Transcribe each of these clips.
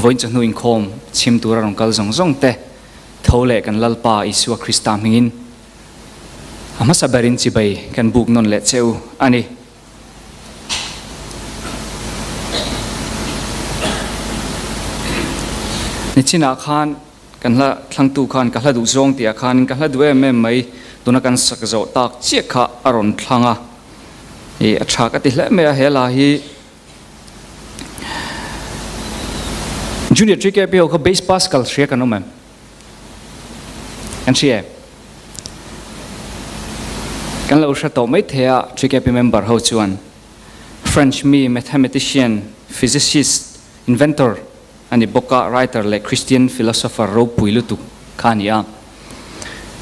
Vawiin chawhnu inkhawm chhim tura rawn kal zawng zawng te tho leh kan Lalpa Isua Krista hmingin a hmasa berin chibai kan buk nawn leh che u a ni. Nichinah khan kan hla thlangtu khan ka hla duh zawng tihah khanin ka hla duh em em mai tuna kan sak zawh tak chiah kha a rawn thlang a, ih a tha ka ti hle mai a he hla hi. Junior TKP ho kha Base Pascal hria kan awm em? Kan hria em? Kan lo hre tawh mai thei a TKP member ho chuan French mi mathematician, physicist, inventor a ni bawk a, writer leh Christian philosopher ropui lutuk kha a ni a.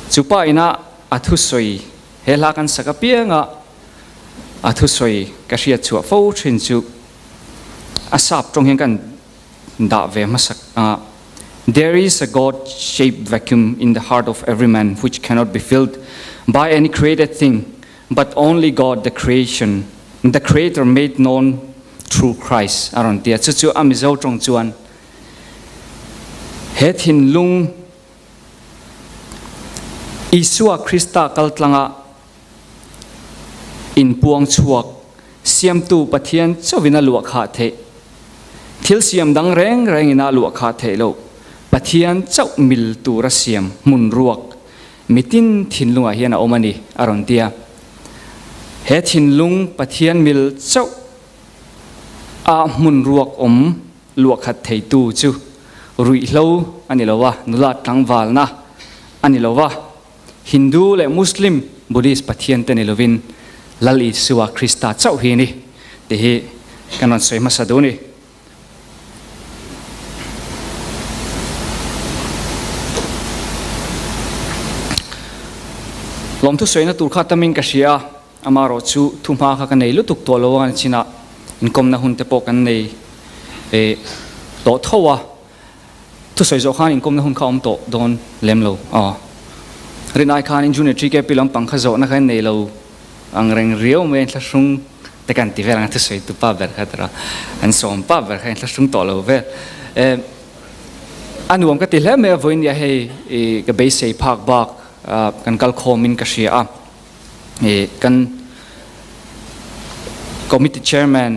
Chu pa ina a thusawi he hla kan sak apianga A thusawi ka hriat chhuah fo thin chu a sap tawng hian kan dah ve hmasak a, There is a God shaped vacuum in the heart of every man which cannot be filled by any created thing but only God the creation the creator made known through Christ a rawn ti a, chu chu a Mizo tawng chuan he thinlung Isua Krista kaltlanga Inpuang chhuak, Siamtu Pathian chauhin a luah khah theih. Thil siam dang reng rengin a luah khah theih loh. Pathian chauh mil tura siam hmun ruak mitin thinlungah hian a awm a ni, a rawn ti a. He thinlung Pathian mil chauh a hmun ruak awm luah khat theitu chu ruihhlo a ni lo a, nula tlangvalna a ni lo va. Hindu leh Muslim, Buddhist Pathian te ni lovin Lal Isua Krista chauh hi a ni tih hi kan rawn sawi hmasa duh a ni. Lawmthu sawina tur kha tamin ka hria a, amaherawh chu thuhma kha ka nei lutuk tawh lo a, kan chinah inkawmna hun te pawh kan nei tawh tho a. Thusawi zawh khan inkawmna hun kha awm tawh dawn lem lo aw. Rin ai khan in Junior TKP lampang kha zawhna kha in nei lo ang reng riau mai a, inthlahrung te kan ti vel ang a thusawi tu pa ber kha tawrh a, an sawm pa ber kha inthlahrung tawh lo vel. Eh a nuam ka ti hle mai a vawiin nia hei i ka beisei phak bak kan kal khawm in ka hria a, i kan committee chairman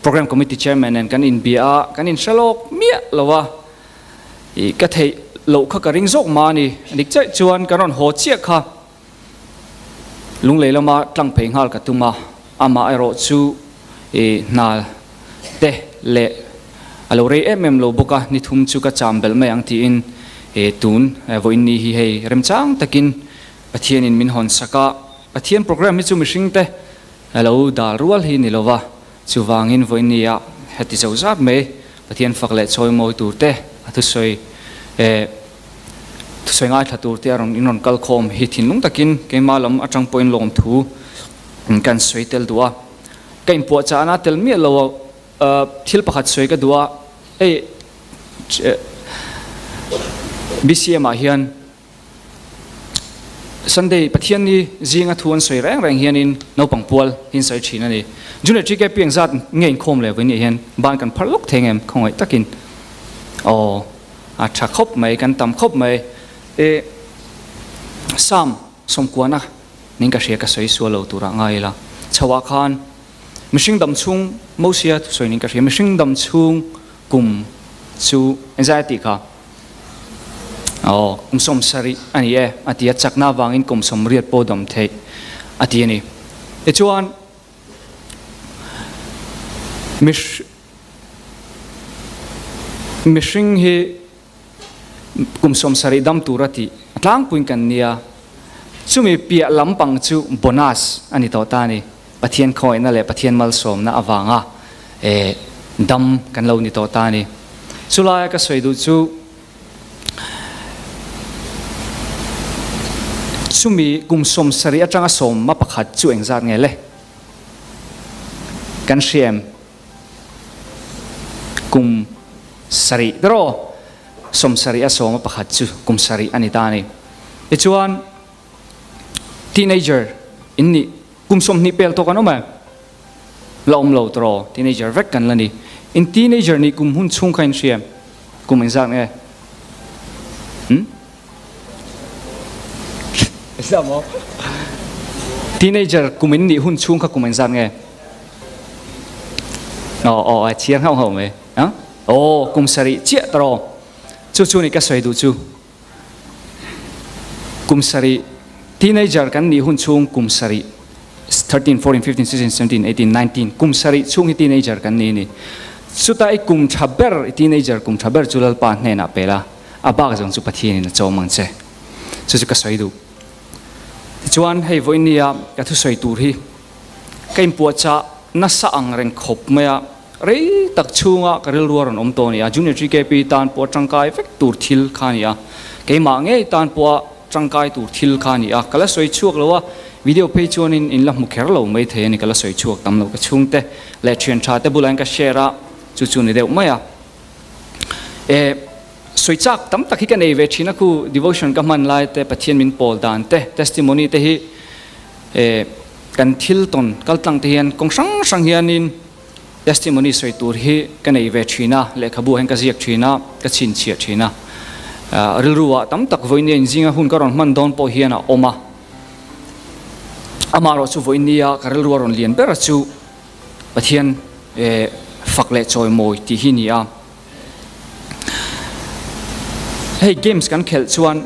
Program Committee Chairman nen kan inbia a, kan inhre lawk miah lo a, ih ka theih loh kha ka ring zawk mah a ni. A dik chiah chuan kan rawn haw chiah kha lunglei lama tlang phei nghal ka tum a, amah erawh chu ih hna te leh a lo rei em em lo bawk a, ni thum chu ka cham belh mai ang tiin ih tun vawiin ni hi hei remchang takin Pathianin min hawn sak a, Pathian program hi chu mihring te A lo dal rual hi ni lova, chuvangin vawinia heti zo zat mai Pathian fak leh chawi mawi tur te, a thusawi eh thusawi ngaithla tur te a rawn in rawn kal khawm hi thinlung takin keimah lam atang pawhin lawmthu kan sawi tel duh a. Ka inpuahchahna tel miah lo a thil pakhat sawi ka duh a, hei BCM ah hian Sunday Pathian ni zinga thu an sawi reng reng hianin naupang pual hi an sawi thin a ni. Junior TKP eng zat nge inkhawm leh vawiin hian ban kan phar lawk thei ngem khawngaih takin. Aw a tha khawp mai kan tam khawp mai. E Psalm sawmkuana ning ka hria ka sawi sual lo turah ngai ila. Chhoah khan mihring dam chhung Mosia thusawi ning ka hria mihring dam chhung kum chu engzai a tih kha. Aw, kum 70 a ni e, a ti a, chakna avangin kum 80 pawh dawm theih a ti a ni. Tichuan, mihring hi kum 70 dam tur a tih a tlangpuiin kan nia, chumi piah lampang chu bonus a ni tawh ta a ni. Pathian khawngaihna leh Pathian malsawmna avanga dam kan lo ni tawh ta a ni. Chulaia ka sawi duh chu chumi kum 70 atanga sawma pakhat chu engzat nge le? Kan hria em? Kum sarih tiraw? 70 a sawma pakhat chu kum sarih a ni ta a ni. Tichuan teenager in nih Kum 20 pel tawh kan awm em? La awm lo tawh, teenager vek kan la ni. In teenager nih kum hun chhung kha in hria em? Kum engzat nge? Hmm? Engzat maw? Teenager kum in nih hun chhung kha kum engzat nge? Aw aw a chhiar nghauh nghauh mai. Ha? Aw kum sarih chiah tawh. Chu chu ni ka sawi duh chu. Kum sarih teenager kan nih hun chhung kum sarih 13, 14, 15, 16, 17, 18, 19 kum sarih chhung hi teenager kan ni ni. Chuta i kum tha ber i teenager kum tha ber chu Lalpa hnenah pe la, a bak zawng chu Pathianin a chawm ang che. Chu chu ka sawi duh. Tichuan hei vawinia ka thusawi tur hi ka inpuahchah nasa ang reng khawp mai a, Rei tak chhunga ka rilru a rawn awm tawh a ni a, Junior GKP tan pawh tangkai vek tur thil kha a ni a, keimah ngei tan pawha tangkai tur thil kha a ni a, ka la sawi chhuak lo a, video phei chuanin in la hmu kher lo mai thei a ni, ka la sawi chhuak tam lo, ka chhungte leh thian tha te bulah hian ka share a, chu chu ni deuh mai a. E, sawi chak tam tak hi ka nei ve thin a, khu devotion ka hman lai te, Pathian min pawl dan te, testimony te hi e, kan thil tawn kal tlang te hian kawng hrang hrang hianin Testimony sawi tur hi ka nei ve thin a, lehkhabu ah hian ka ziak thin a, ka chhinchhiah thin a. Rilru ah tam tak vawinia inzinga hun ka rawn hman dawn pawh hian a awm a. Amaherawh chu vawinia ka rilru a rawn lian ber chu Pathian fak leh chawimawi tih hi ni a. Hei games kan khelh chuan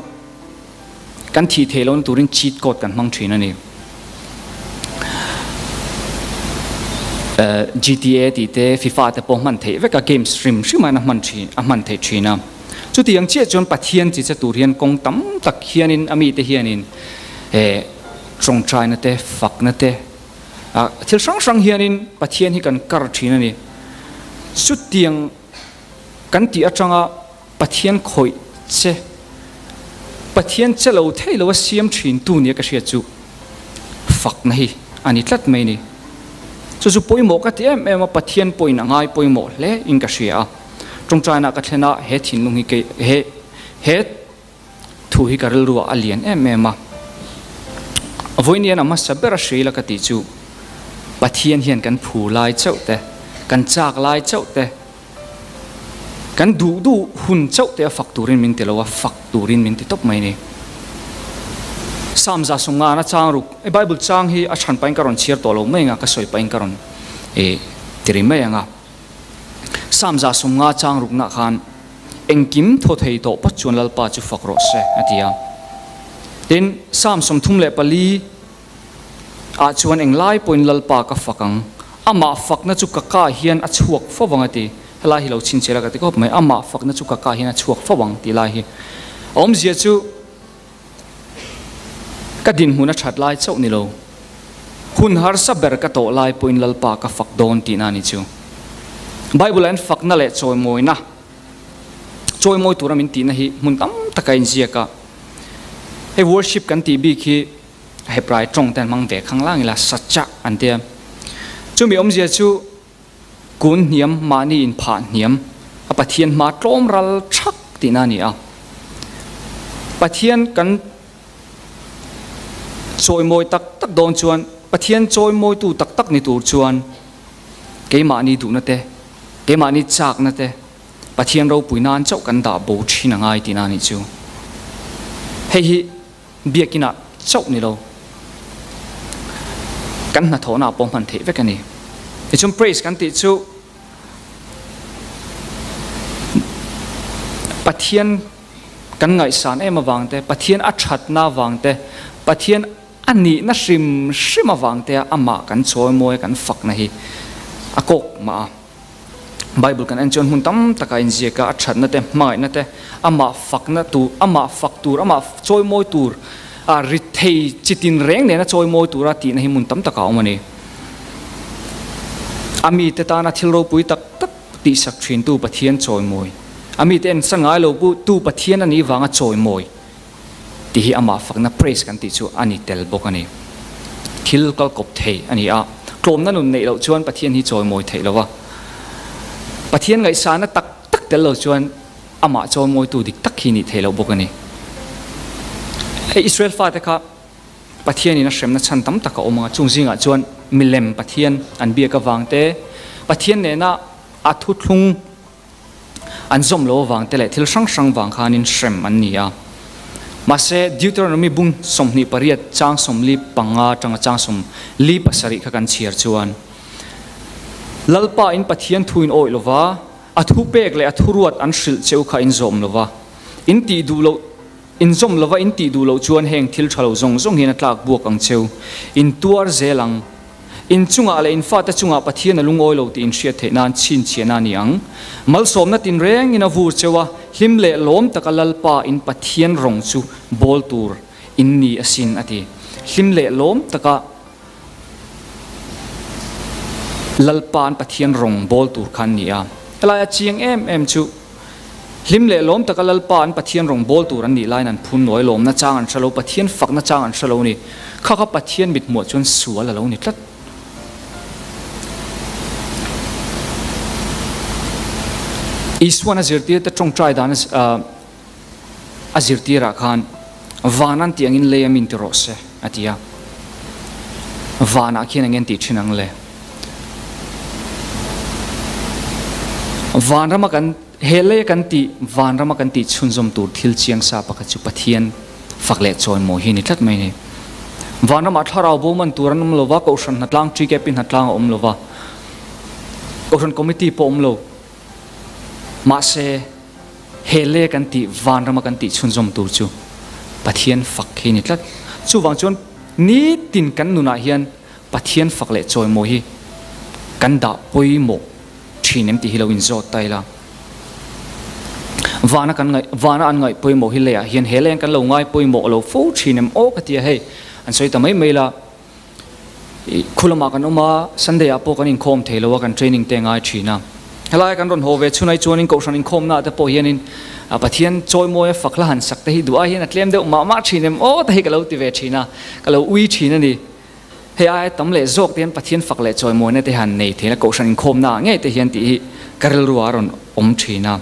kan thih theih lohna turin cheat code kan hmang thin a ni. GTA tih te FIFA te pawh hman theih vek a games hrim hrim a hman thin a hman theih thin a. Chutiang chiah chuan Pathian chi che tur hian kawng tam tak hianin a mite hianin tawngtaina te fakna te thil hrang hrang hianin Pathian hi kan kar thin a ni. Chutiang kan tih atanga Pathian khawih che, Pathian che lo thei lo a siam thin tu nia ka hriat chu fakna hi a ni tlat mai ni. Chu chu pawimawh ka ti em em a, Pathian pawhin a ngai pawimawh hle in ka hria a. Tawngtaina ka thlen a, he thinlung hi kei he he thu hi ka rilru ah a lian em em a. Vawiin a hmasa ber a hreila ka tih chu Pathian hian kan phu lai chauh te, kan chak lai chauh te, Kan duh duh hun chauh te a fak turin min ti lo a, fak turin min ti tawp mai ni. Psalm 150 a chang ruk, e Bible chang hi a chhan pahin ka rawn chhiar tawh lo mai anga, ka sawi pahin ka rawn e ti ri mai anga. Psalm 150 chang rukna khan engkim thaw thei tawh phawt chuan Lalpa chu fak rawh se a ti a. Tin, Psalm 34 Ah chuan englai pawhin Lalpa ka fak ang, amah fakna chu ka kah hian a chhuak fo vang a ti. Helai hi lo chhinchhiar a ka ti khawp mai, amah fakna chu ka kah hian a chhuak fo vang tih lai hi. A awmzia chu ka dinhmun a that lai chauh ni lo, hun harsa ber ka tawh lai pawhin Lalpa ka fak dawn tihna a ni chu. Bible-ah hian fakna leh chawimawina, chawimawi tura min tihna hi hmun tam taka inziak a. Hei worship kan tih bik hi Hebrai tawng te an hmang ve khang lang ila sacha an tia. Chumi awmzia chu kun hniam mahni in phah hniam a Pathian hma tlawm ral thak tihna a ni a. Pathian kan chawimawi tak tak dawn chuan Pathian chawimawitu tak tak ni tur chuan keimahni duhna te, keimahni chakna te, Pathian ropui nan chauh kan dah bo thin a ngai tihna a nih chu. Hei hi biakinah chauh ni lo, kan hnathawhnaah pawh hman theih vek a ni. Tichuan praise kan tih chu Pathian kan ngaihsan em avang te, Pathian a thatna avang te, Pathian a nihna hrim hrim avang te amah kan chawimawi a kan fakna hi a kawk mah a. Bible kan en chuan hmun tam taka a inziak a, a thatna te, hmangaihna te, amah fakna tur, amah fak tur, amah chawimawi tur, a rit thei chi tin reng nena chawimawi tura tihna hi hmun tam takah a awm a ni. A mite tana thil ropui tak tak tihsak thintu Pathian chawimawi, a mite en sa ngai lo tu Pathian a nih vanga chawimawi tih hi amah fakna praise kan tih chu a ni tel bawk a ni. Thil kal kawp thei a ni a, tlawmna nun neih loh chuan Pathian hi chawimawi theih lo va, Pathian ngaihsana tak tak tel lo chuan amah chawimawitu dik tak hi nih theih loh bawk a ni. Hei Israel fate kha Pathianin a hremna chhan tam tak a awm ang a, chung zingah chuan milem Pathian an biak avang te, Pathian nena. A thuthlung an zawm lo avang te leh thil hrang hrang vang khanin hrem an ni a. Mahse, Deuteronomy bung 28 chang 45 atanga chang 47 kha kan chhiar chuan, Lalpa in Pathian thu in awih lova, a thupek leh a thuruat an hrilh cheu kha in zawm lova, in tih duh loh in zawm lova in tih duh loh chuan heng thil tha lo zawng zawng hian a tlak buak ang cheu, in tuar zel ang. In chungah leh in fate chungah Pathian a lungawi lo tih in hriat theih nan chhinchhiahna a ni ang. Malsawmna tinrengin a vur cheu a, hlim leh lawm taka Lalpa in Pathian rawng chu bawl tur in ni asin a ti. Hlim leh lawm taka Lalpa an Pathian rawng bawl tur kha an ni a. Helaia chiang em em chu Hlim leh lawm taka Lalpa an Pathian rawng bawl tur an nih laiin an phun nuai lawmna chang an hre lo, Pathian fakna chang an hre lo a ni. Kha kha Pathian mithmuah chuan sual a lo ni tlat. Isuan a zirtirte tawngtai dan a zirtirah khan van an tih angin lei a min ti rawh se a ti a. Vanah khian eng nge an tih thin ang le? Vanrama kan he leia kan tih vanrama kan tih chhunzawm tur thil chiang sa pakhat chu Pathian fak leh chawimawi hi a ni tlat mai a ni. Vanramah thlarau bo man tur an awm lo va, Kohhran hnatlang TKP hnatlang a awm lo va, Kohhran Committee pawh a awm lo. Mahse, he le kan tih vanrama kan tih chhunzawm tur chu Pathian fak hi a ni tlat. Chuvang chuan nitin kan nunah hian Pathian fak leh chawimawi hi kan dah pawimawh thin em tih hi lo inzawt ta ila. Vana kan ngaih, vana an ngaih pawimawh hi leiah hian he leng kan lo ngai pawimawh lo fo thin em aw ka ti a hei, an sawi ta mai mai la. Khu lamah kan awm a, Sunday ah pawh kan inkhawm thei lo a, kan training te a ngai thin a. Helai kan rawn haw ve chhunai chuanin Kohhran inkhawmna ah te pawh hianin Pathian chawimawi a fak hla han sak te hi duh ai hian a tlem deuh mah mah thin em aw te hi ka lo ti ve thin a, ka lo ui thin a ni. Hei aia tam leh zawk te hian Pathian fak leh chawimawina te han nei thei la Kohhran inkhawmna ah ngei te hian tih hi ka rilru ah a rawn awm thin a.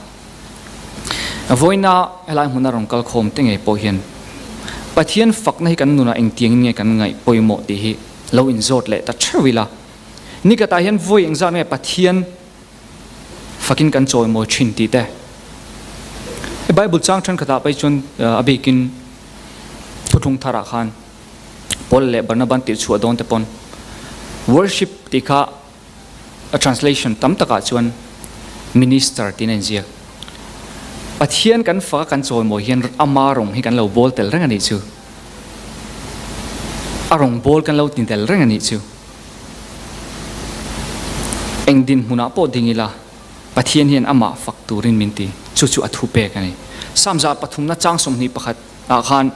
Vawiina helai hmuna rawn kal khawm te ngei pawh hian Pathian fakna hi kan nunah engtiangin nge kan ngaih pawimawh tih hi lo inzawt leh ta theuh ila. Nikhatah hian vawi engzat nge Pathian fakin kan chawimawi thin tih te. Bible chang thenkhatah phei chuan a bikin thuthlung tharah khan Paul leh Barnaba an tirhchhuah dawn te pawn worship tih kha A translation tam takah chuan minister tiin a inziak. Pathian kan fak a kan chawimawi hian ama rawng hi kan lo bawl tel reng a nih chu. A rawng bawl kan lo ti tel reng a nih chu. Eng dinhmunah pawh ding ila Pathian hian amah fak turin min ti. Chu chu a thupek a ni. Psalm 103 chang 21 ah khan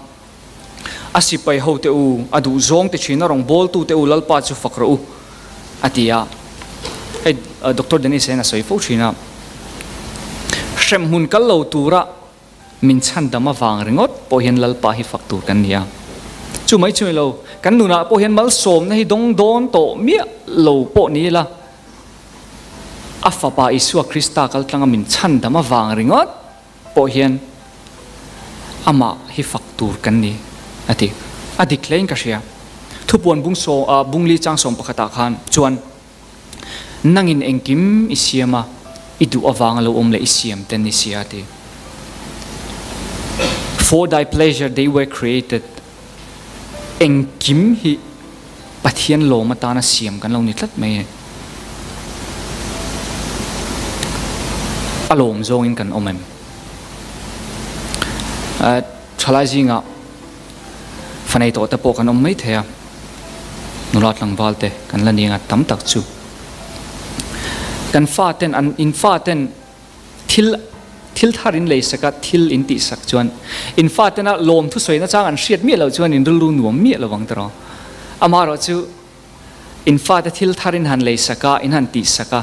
A sipai ho te u, a duh zawng te thin, a rawn bawl tu te u Lalpa chu fak rawh u, a ti a. Hei Doctor Dennis hian a sawi fo thin a, hremhmun kal lo tura min chhandam avang ringawt pawh hian Lalpa hi fak tur kan ni a. Chu mai chu ni lo, kan nunah pawh hian malsawmna hi dawng dawn tawh miah lo pawh ni ila, a fapa Isua Krista kaltlanga min chhandam avang ringawt pawh hian amah hi fak tur kan ni a ti. A dik hlein ka hria. Thupuan bung saw ah bungli chang sawm pakhatah khan chuan nangin engkim i siam a, i duh avanga lo awm leh i siam ten i sia a ti. For thy pleasure they were created. Engkim hi Pathian lawm atana siam kan lo ni tlat mai a ni. A lawm zawngin kan awm em? Thalai zingah fanei tawh te pawh kan awm mai thei a, nula tlangval te kan la ni anga tam tak chu. Kan faten an in faten Thil thil thar in lei sak a, thil in tih sak chuan in fatena lawm thusawi nachang an hriat miah loh chuan in rilru nuam miah lo ang tiraw. Amaherawh chu in fate thil thar in han lei sak a, in han tih sak a,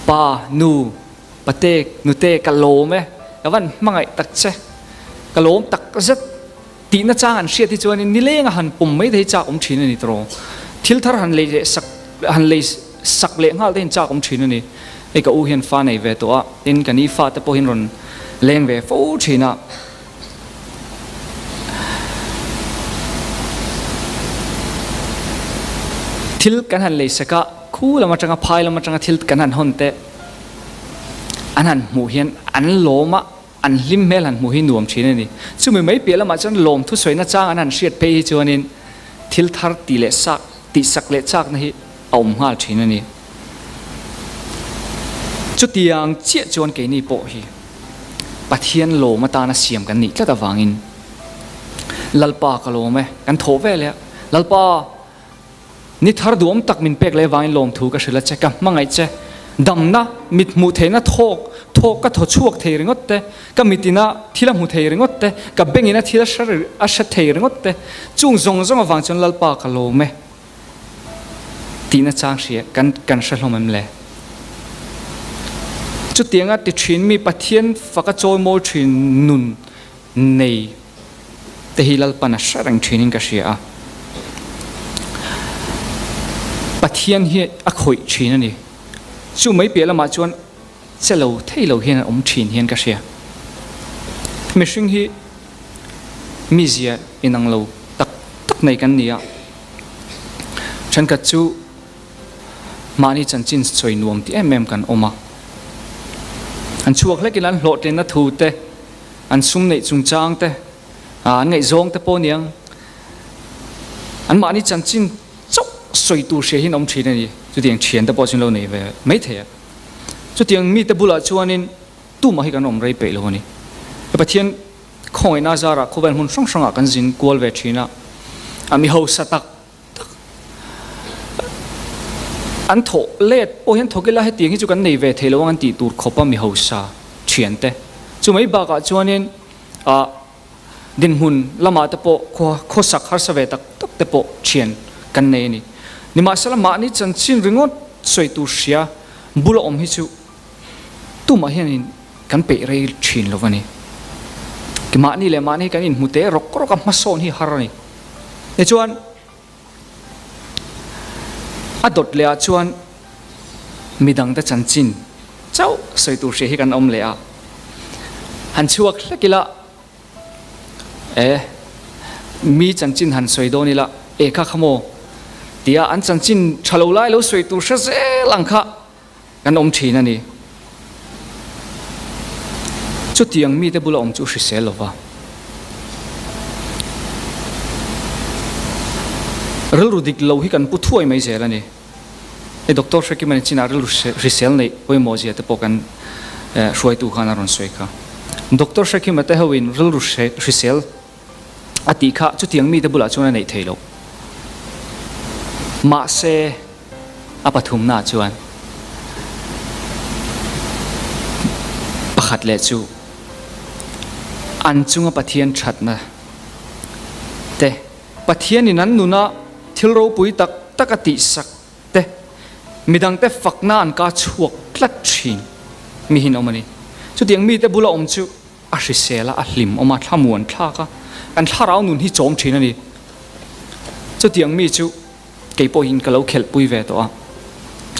Pa, nu, pate, nute ka lawm e, ka van hmangaih tak che, ka lawm tak zet tih nachang an hriat hi chuanin nileng a han pawm mai thei chak awm thin a ni tiraw. Thil thar han lei leh sak han lei sak leh nghal te hian chak awm thin a ni. Hei ka u hian fa nei ve tawh a, tin ka ni fa te pawh hian rawn leng ve fo thin a. Thil kan han lei sak a, khu lam atanga phai lam atanga thil kan han hawn te. An han hmuh hian an lawm a, an hlim hmel han hmuh hi nuam thin a ni. Chumi mai piah lamah chuan lawm thusawina chang an han hriat phei hi chuanin thil thar tih leh sak, tihsak leh chakna hi a awm nghal thin a ni. Chutiang chiah chuan keini pawh hi Pathian lawm atana siam kan nih tlat avangin Lalpa ka lawm e, kan thawh vel e a, Lalpa, Ni thar duhawm tak min pek leh vangin lawmthu ka hrilh a che, ka hmangaih che. Damna, mit hmuh theihna thawk, thawk ka thaw chhuak thei ringawt te, ka mitina thil a hmu thei ringawt te, ka bengina thil a hre a hre thei ringawt te, chung zawng zawng avang chuan Lalpa ka lawm e tihna chang hria kan kan hre hlawm em le? Chutianga ti thin mi Pathian faka chawimawi thin nun nei te hi Lalpan a hre reng thin in ka hria a. Pathian hi a khawih thin a ni. Chu mai piah lamah chuan che lo thei lo hian a awm thin hian ka hria. Mihring hi mizia inang lo tak tak nei kan ni a. Thenkhat chu mahni chanchin sawi nuam ti em em kan awm a. An chhuak hlekin an hlawhtlinna thu te, an sum neih chungchang te, an ngaihzawng te pawh aniang, anmahni chanchin chauh sawi tur hria hian awm thin a ni. Chutiang thian te pawh chu an lo nei ve mai thei a. Chutiang mite bulah chuanin tumah hi kan awm rei peih lo a ni. Pathian khawngaihna zarah khawvel hmun hrang hrangah kan zin kual ve thin a, a mi hausa tak tak an thawh let pawh hian thawk ila hetiang hi chu kan nei ve thei lo ang an tih tur khawp a mi hausa thian te chu mai bakah chuanin ah dinhmun lamah te pawh khua khawsak harsa ve tak tak te pawh thian kan nei a ni. Nimahsela mahni chanchin ringawt sawi tur hria bula awm hi chu tumah hianin kan peih rei thin lo a ni. Mahni leh mahni kan inhmu te rawk rawk a hmasawn hi har a ni. Tichuan, a dawt leh ah chuan midangte chanchin chauh sawi tur hria hi kan awm leh a, han chhuak hlek ila, e, mi chanchin han sawi dawn ila, e kha kha maw tia an chanchin tha lo lai lo sawi tur hre zel ang kha. Kan awm thin a ni. Chutiang mite bula awm chu hrisel lova. Rilru dik lo hi kan pu thuai mai zel a ni. Hei Doctor Hrekimani chinah rilru hrisel neih pawimawh zia te pawh kan hruaitu khan a rawn sawi kha. Doctor Hrekima te hoin rilru hrisel a tih kha chutiang mite bulah chuan a neih thei loh. Mahse, a pathumnaah chuan pakhat leh chu an chunga Pathian thatna te, Pathianin an nuna thil ropui tak tak a tihsak te, midangte fakna an ka chhuak tlat thin mi hi an awm a ni. Chutiang mite bula awm chu A hrisel a, a hlim awm a, thlamuan thlak a, kan thlarau nun hi chawm thin a ni. Chutiang mi chu kei pawhin ka lo khelhpui ve tawh a,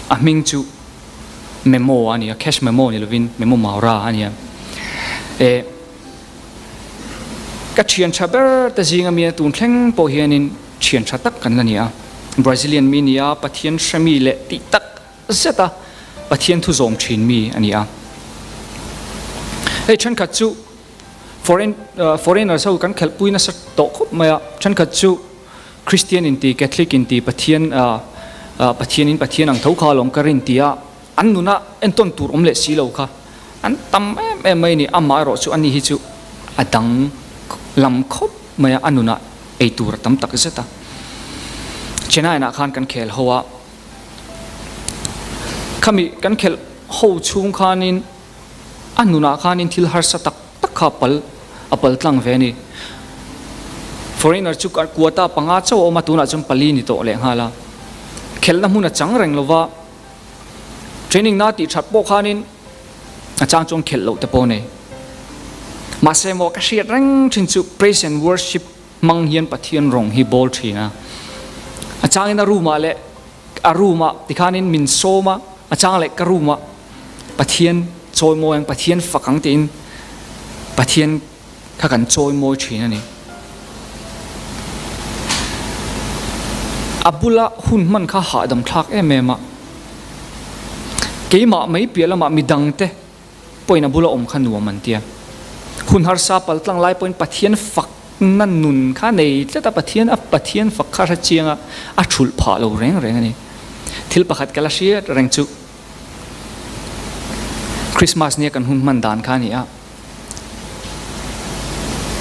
a hming chu Memo a ni a, cash memo ni lovin Memo Maura a ni a. E, ka thian tha ber te zinga mi a tun thleng pawh hianin thian tha tak kan la ni a. Brazilian mi ni a, Pathian hre mi leh tih tak zet a, Pathian thu zawm thin mi a ni a. Hei thenkhat chu foreign foreigners ho kan khelhpui nasa tawh khawp mai a, thenkhat chu Christian inti, Catholic inti, Pathian Pathian in Pathian ang tho kha alawm ka rin ti a, an nuna entawn tur awm leh si lo kha an tam em em mai a ni. Amah erawh chu ani hi chu a dang lam khawp mai a, a nunah ei tur a tam tak zet a. Chennai ah khan kan khel ho a. Khami kan khelh ho chhung khanin a nunah khanin thil harsa tak tak kha a pal a pal tlang ve a ni. Foreigner chu quota panga chauh a awm a, tunah chuan pali ni tawh leh nghal a. Khelhna hmun a chang reng lova, training na tih that pawh khanin a chang chuan khelh loh te pawh a nei. Mahse maw ka hriat reng thin chu praise and worship Hmang hian Pathian rawng hi bawl thin a. A changin a room ah leh a room ah tikhanin min sawm a, a chang leh ka room ah Pathian chawimawi ang, Pathian fak ang tiin Pathian kha kan chawimawi thin a ni. A bula hun hman kha hahdam thlak em em a. Keimah mai piah lamah midangte. pawhin a bula awm kha nuam an tia. Hun harsa paltlang lai pawhin Pathian fakna nun kha nei tlat a, Pathian a Pathian fak kha hre chiang a, a thulh phah lo reng reng a ni. Thil pakhat ka la hriat reng chu Christmas nia kan hun hman dan kha a ni a.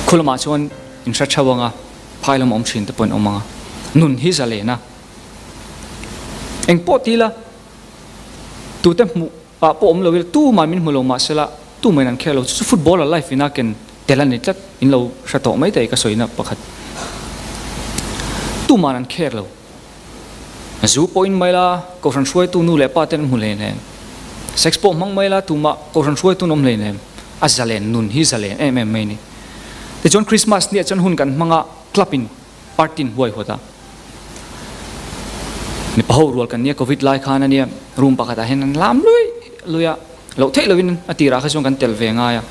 Khu lamah chuan in hre theuh ang a, phai lam awm thin te pawh in awm ang a. Nun hi zalen a. Engpawh ti ila tute hmuh ah pawh awm lo ila tumah min hmu lo mahsela tumah in an khel lo chu chu footballer life ina ken tel a ni tlat in lo hre tawh mai thei ka sawina pakhat tuman an khel lo zu pawh in mai la kohhran hruaitu nu leh pa ten an hmu hle hnem sex pawh hmang mai la tumah kohhran hruaitu an awm hle hnem a zalen nun hi zalen em em mai a ni tichuan Christmas ni ah chuan hun kan hmang a club in Party in huai huat a, mipa ho rual kan nia covid lai khan ania room pakhat ah hian an lam lui lui a, loh theih lohin a tirah kha chuan kan tel ve ngai a.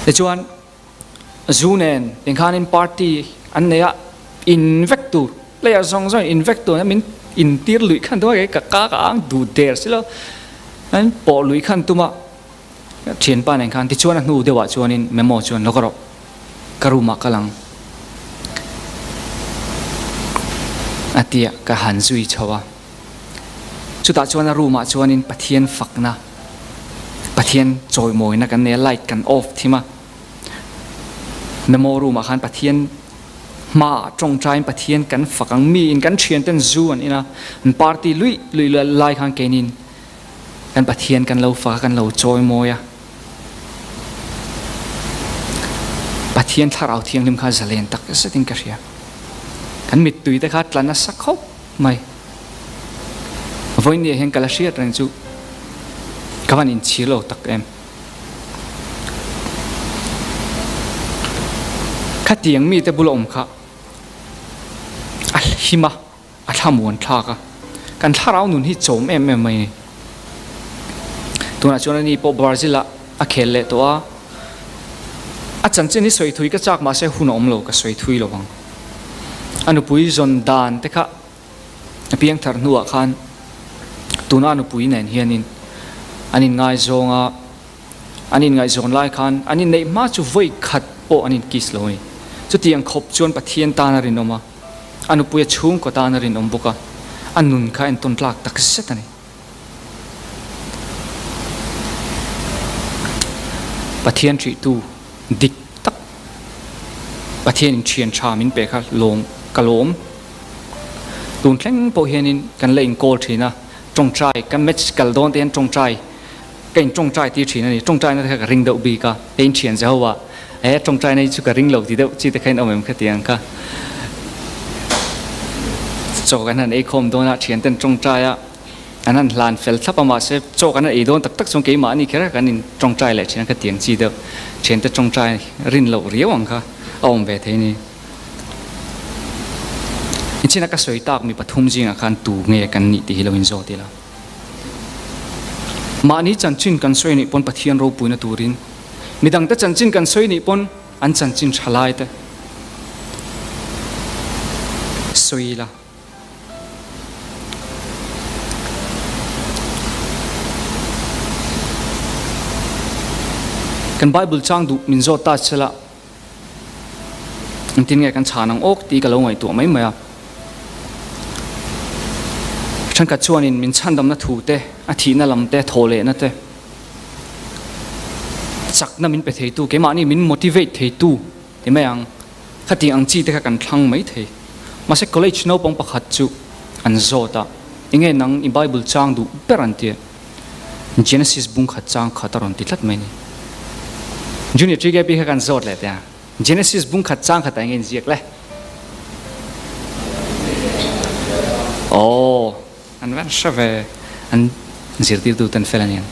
Tichuan zu nen tinkhanin party an nei a, in vek tur player zawng zawng in vek tur min in tir luih khan tum a kei ka ka ka ang duh der si lo an pawh luih khan tum a. Thianpa nen khan tichuan a hnu deuhah chuanin memo chuan lo ka rawh, ka room ah kal ang a tia ka han zui chho a. Chutah chuan a room ah chuanin Pathian fakna, Pathian chawimawina kan nei a, light kan off thim a. Memo room ah khan Pathian hmaah tawngtaiin Pathian kan fak ang, miin kan thianten zu an in a, an party luih luih lai khan keinin Kan Pathian kan lo fak a, kan lo chawimawi a. Pathian Thlarau Thianghlim kha zalen tak zetin ka hria. Kan mittui te kha tla nasa khawp mai. Vawiin hian ka la hriat reng chu ka van inchhir lo tak em. Khatiang mite bula awm kha a him a. A thlamuan thlak a, kan thlarau nun hi chawm em em mai a ni. Tunah chuan ani pawh Brazil ah a khel leh tawh a, a chanchin hi sawi thui ka chak mahse hun a awm lo ka sawi thui lo ang. A nupui zawn dan te kha a piang thar hnuah khan tuna a nupui nen hianin an inngaizawng a, An inngaihzawn lai khan an inneih hma chu vawi khat pawh an inkiss lo a ni. Chutiang khawp chuan Pathian tan a rinawm a, a nupuia chhungkaw tan a rinawm bawk a, a nun kha entawn tlak tak zet a ni. Pathian ṭihtu dik tak, Pathianin ṭhian ṭha min pe kha lawm ka lawm. Tun thleng pawh hianin kan la inkawl ṭhin a, ṭawngṭai, kan match kal dawn te hian ṭawngṭai, Ka in tawngtai tir thin a ni. Tawngtaina te kha ka ring deuh bik a, he in thian Jehovah he tawngtaina hi chu ka ring lo ti deuh chi te kha in awm em kha ti ang kha. Chaw kan han ei khawm dawn a, thian ten tawngtai a, an han hlan fel thlap a mahse chaw kan han ei dawn tak tak chuan keimah ani kher a kan in tawngtai leh thin a kha ti ang chi deuh. Thian te tawngtai rin loh riau ang kha a awm ve thei a ni. Inchhina ka sawi tak mi pathum zingah khan tu nge kan nih tih hi lo inzawt ila. Mahni chanchin kan sawi nih pawn Pathian ropuina turin, midangte chanchin kan sawi nih pawn an chanchin tha lai te sawi ila. Kan Bible chang duh min zawt ta sela. Engtin nge kan chhan ang awk tih ka lo ngaihtuah mai mai a. Thenkhat chuanin min chhandamna thu te, a thihna lam te, thawhlehna te, chakna min pe theitu, keimahni min motivate theitu ti mai ang, khatiang ang chi te kha kan thlang mai thei. Mahse college naupang pakhat chu an zawt a, enge nang i Bible chang duh ber an ti a. Genesis bung khat chang khat a rawn ti tlat mai a ni. Junior TKP kha kan zawt leh teh a, Genesis bung khat chang khat ah enge inziak le? Aw, an van hre ve, an zirtirtu ten fel a ni ang.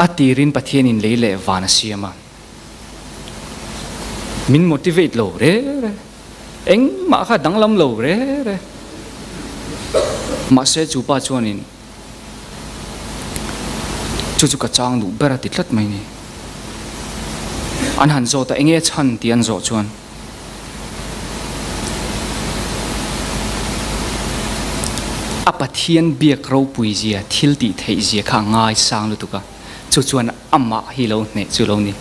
A tirin Pathianin lei leh van a siam a, min motivate lo re re. Engmah kha danglam lo re re. Mahse chu pa chuanin chu chu ka chang duh ber a ti tlat mai ni. An han zawt a, enge chhan tih an zawh chuan A Pathian biak ropui zia, thil tih theih zia kha a ngaisang lutuk a, chu chuan amah hi lo hneh chu lo ni.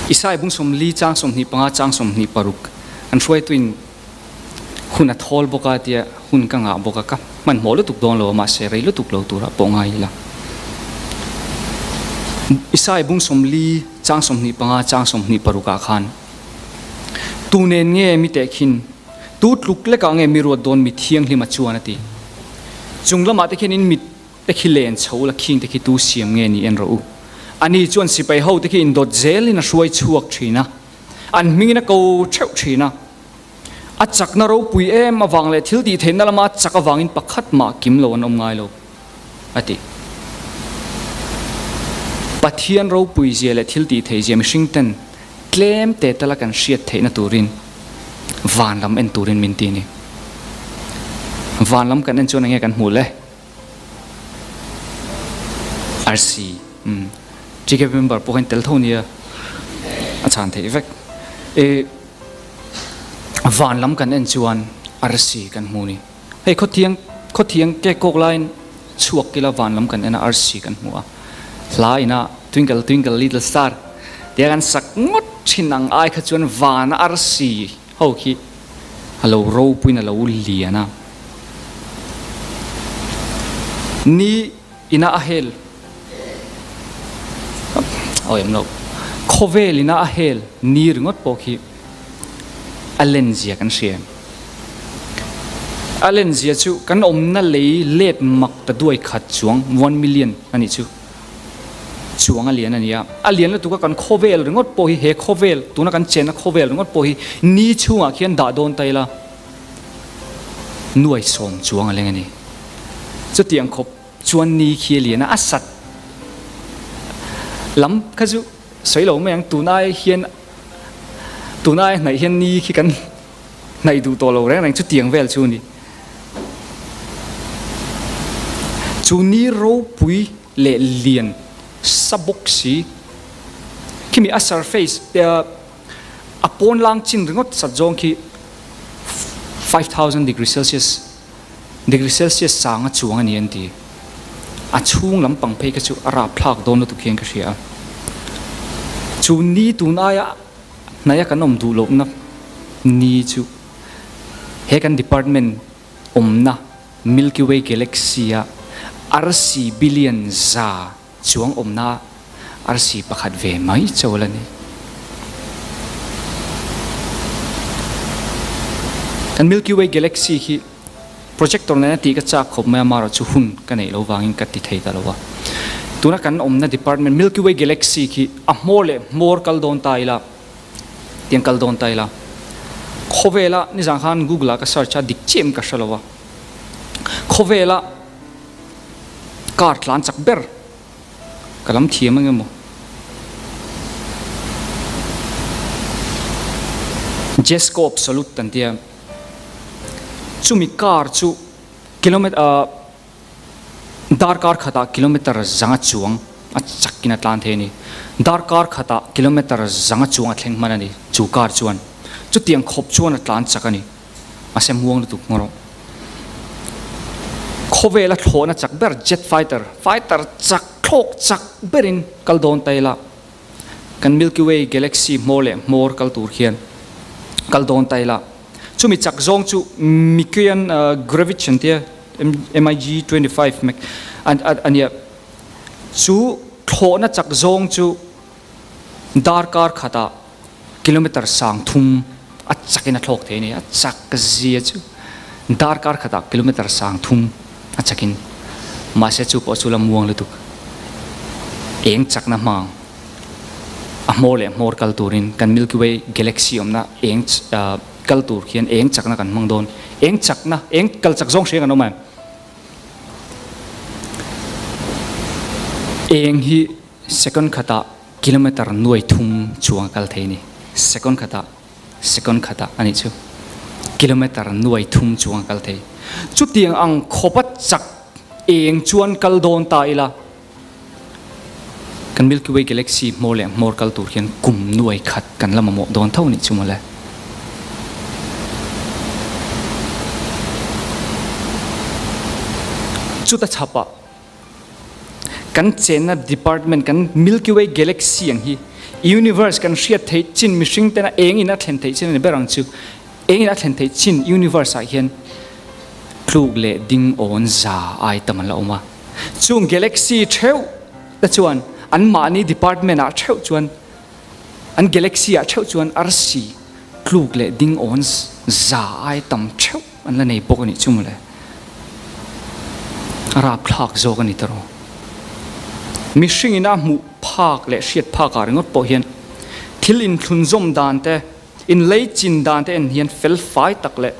Isai bung 40 chang 25 chang 26 an hruaituin hun a thawl bawk a tia hun ka ngah bawk a, ka hmanhmawh lutuk dawn lo a, mahse rei lutuk lo turah pawh ngai ila. Isai bung 40 chang 25 chang 26 ah khan tu nen nge mi tehkhin Tu tluk lekah nge mi ruat dawn mi thianghlim a chuan a ti. Chung lamah te khian in mit te khi len chho la khing te khi tu siam nge ni en rawh u. Ani chuan sipai ho te khi indawt zelin a hruai chhuak thin a, an hmingin a ko theuh thin a. A chakna ropui em avang leh thil tih theihna lama a chak avangin pakhat mah kim lo an awm ngai lo, a ti. Pathian ropui zia leh thil tih theih zia mihring ten Tlem te tala kan hriat theihna turin van lam en turin min ti a ni. Van lam kan en chuan enge kan hmuh le? Arsi, umm, TKP member pawh hian tel tho nia, a chhan theih vek. E, van lam kan en chuan arsi kan hmu ni. Hei khawthiang khawthiang cake kawk laiin chhuak ila van lam kan en a arsi kan hmu a, hla ina twinkle twinkle little star tia kan sak ngawt thin ang ai kha chuan vana arsi ho khi a lo ropuiin a lo lian a. Ni ina a hel awi awm lo khawvel ina a hel ni ringawt pawh khi a len zia kan hria em? A len zia chu kan awmna lei let mak ta duai khat chuang one million a nih chu chuang a lian a ni a, a lian lutuk a kan khawvel ringawt pawh hi he khawvel tuna kan chenna khawvel ringawt pawh hi ni chhungah khian dah dawn ta ila nuai sawm chuang a leng a ni. Chutiang khawp chuan ni khi a lian a, a sat lam kha chu sawi lo mai ang tun ai hian tun ai hnaih hian ni khi kan hnaih duh tawh lo reng reng chutiang vel chu a ni. Chu ni ropui leh lian sa bawk si khimi a surface a pawn lang chin ringawt sat zawng khi 5000 degree celsius Degree Celsius sang a chuang a ni an ti. A chhung lampang phei kha chu a rapthlak dawn lutuk hian ka hria a. Chu ni tun aia hnaia kan awm duh lohna ni chu he kan department awmna Milky Way Galaxy a arsi billion za chuang awmna arsi pakhat ve mai chawl a ni. Kan Milky Way Galaxy khi projector nena tih ka chak khawp mai a, amaherawh chu hun ka neih lo vangin ka ti thei ta lo a. Tuna kan awmna department Milky Way Galaxy khi a hmawr leh hmawr kal dawn ta ila, tiang kal dawn ta ila, khawvela nizan khan Google ah ka search a, dik chiah em ka hre lo a, khawvela Car tlan chak ber ka lam thiam ang emaw? Jesco Absolute an tia. Chumi car chu kilometer ah darkar khatah kilometer zanga chuang a chakin a tlan thei a ni. Darkar khatah kilometer zanga chuang a thleng hman a ni chu car chuan. Chutiang khawp chuan a tlan chak a ni. Mahse muang lutuk ngawr rawh. Khawvel a thlawhna chak ber jet fighter, fighter chak thlawk chak berin kal dawn ta ila, kan Milky Way galaxy hmawr leh hmawr kal tur hian kal dawn ta ila, chumi chak zawng chu Mikoyan Gurevich an tia, MiG 25 a nia, chu thlawhna chak zawng chu darkar khatah Kilometer sang thum a chakin a thlawk thei a ni. A chak zia chu darkar khatah kilometer sang thum a chakin mahse chu pawh chu la muang lutuk. Eng chakna hmang a hmawr leh hmawr kal turin kan Milky Way galaxy awmna eng kal tur khian eng chakna kan hmang dawn. Eng chakna, eng kal chak zawng hriang an awm em? Eng hi Second khatah kilometer nuai thum chuang a kal thei a ni. Second khatah, second khatah a nih chu. Kilometer nuai thum chuang a kal thei. Chutiang ang khawpa chak eng chuan kal dawn ta ila, kan Milky Way Galaxy hmawr leh hmawr kal tur hian kum nuai khat kan la mamawh dawn tho a nih chu mawle. Chuta chhapah kan chenna department kan Milky Way galaxy ang hi universe kan hriat theih chin mihring tena eng in a thlen theih chin a ni ber ang chu. Eng in a thlen theih chin universe ah hian tluk leh ding awn za ai tam an la awm a. Chung galaxy theuh te chuan an mahni department ah theuh chuan an galaxy ah theuh chuan arsi tluk leh ding awn za ai tam theuh an la nei bawk a nih chu mawle. A rapthlak zawk a ni ta rawh. Mihring ina hmuh phak leh hriat phak ah ringawt pawh hian thil inthlunzawm dan te, Inlei chin dan te en hian fel fai tak leh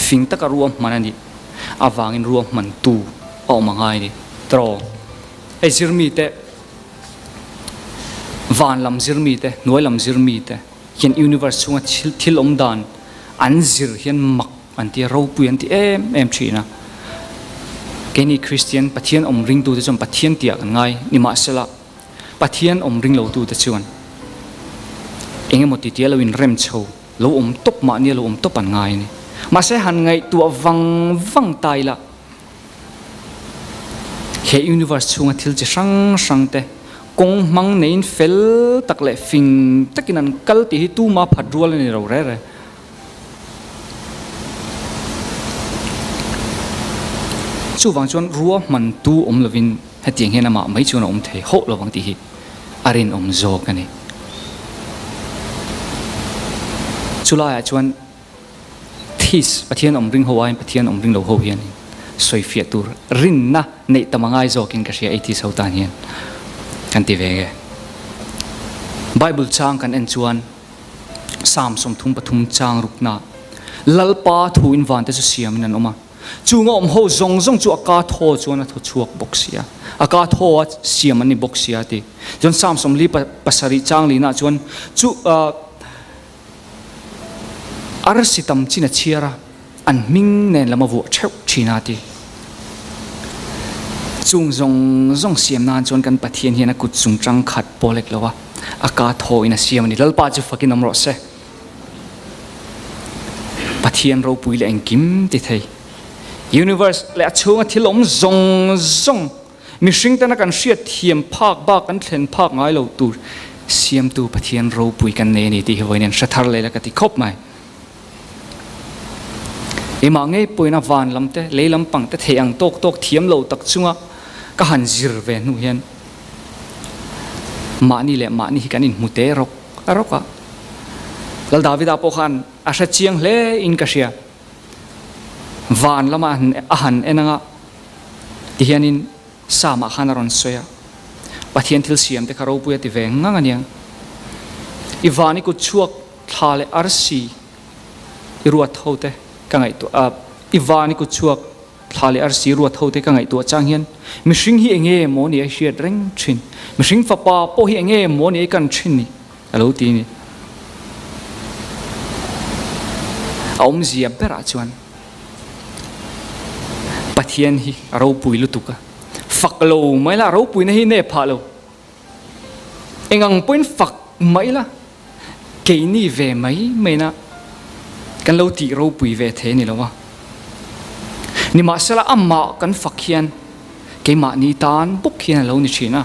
fing taka ruahman a nih avangin ruahmantu a awm a ngai a ni. Tiraw? Hei zirmi te, van lam zirmi te, hnuai lam zirmi te hian universe chhunga thil thil awm dan an zir hian mak an ti a, ropui an ti em em thin a. Keini Kristian Pathian awm ringtute chuan Pathian tihah kan ngai nimahsela, Pathian awm ring lo tute chuan eng emaw ti tia lo inrem chho, lo awm tawp mahnia lo awm tawp an ngai a ni. Mahse han ngaihtuah vang vang ta ila, he universe chhunga thil chi hrang hrang te kawng hmang neiin fel tak leh fing takin an kal tih hi tuma phat rual a ni lo reh reh. Chuvang chuan ruahmantu awm lovin hetiang hian amah mai chuan a awm thei hauh lovang tih hi a rinawm zawk a ni. Chulaiah chuan Theist, Pathian awm ring ho aiin Pathian awm ring lo ho hian sawifiah tur rinna neih tam a ngai zawkin ka hria atheist ho tan hian kan ti ve nge. Bible chang kan en chuan Psalm 33 chang rukna Lalpa thuin vante chu siamin an awm a. Chung a awm ho zawng zawng chu a ka thaw chuan a thaw chhuak bawk si a, a ka thaw a siam an ni bawk si a ti. Chuan Psalm 47 chang linah chuan chu arsi tam chin a chhiar a, an hming nen lam a vuah theuh thin a ti. Chung zawng zawng siam nan chuan kan Pathian hian a kut chung tang khat pawh lek lo a, a ka thaw in a siam a ni. Lalpa chu fakin awm rawh se. Pathian ropui leh engkim ti thei. Universe leh a chhunga thil awm zawng zawng mihring tana kan hriat thiam phak bak kan thlen phak ngai lo tur siamtu Pathian ropui kan nei a ni tih hi vawiin an hre thar leh la ka ti khawp mai. Keimah ngei pawhin a van lam te, lei lam pang te thei ang tawk tawk thiam lo tak chunga ka han zir ve hnu hian mahni leh mahni hi kan inhmu te rawk a rawk a. Lal Davida pawh khan a hre chiang hle in ka hria. Van lama a han en anga tihianin Psalm-ah khan a rawn sawi a, Pathian thil siam te kha ropui a ti ve ngang aniang. I van i kut chhuak thla leh arsi i ruat ho te ka ngaihtuah a, i van i kut chhuak Thla leh arsi ruat hote ka ngaihtuah chang hian mihring hi enge maw ni a hriat reng thin, mihring fapa pawh hi enge maw ni a kan thin ni a lo ti ni. A awmzia berah chuan Pathian hi a ropui lutuk a, fak lo mai la, a ropuina hi nep phah lo. Engang pawhin fak mah ila keini ve mai maina kan lo tih ropui ve thei a ni lo a. Nimahsela amah kan fak hian keimahni tan bawk hian a lo ni thin a.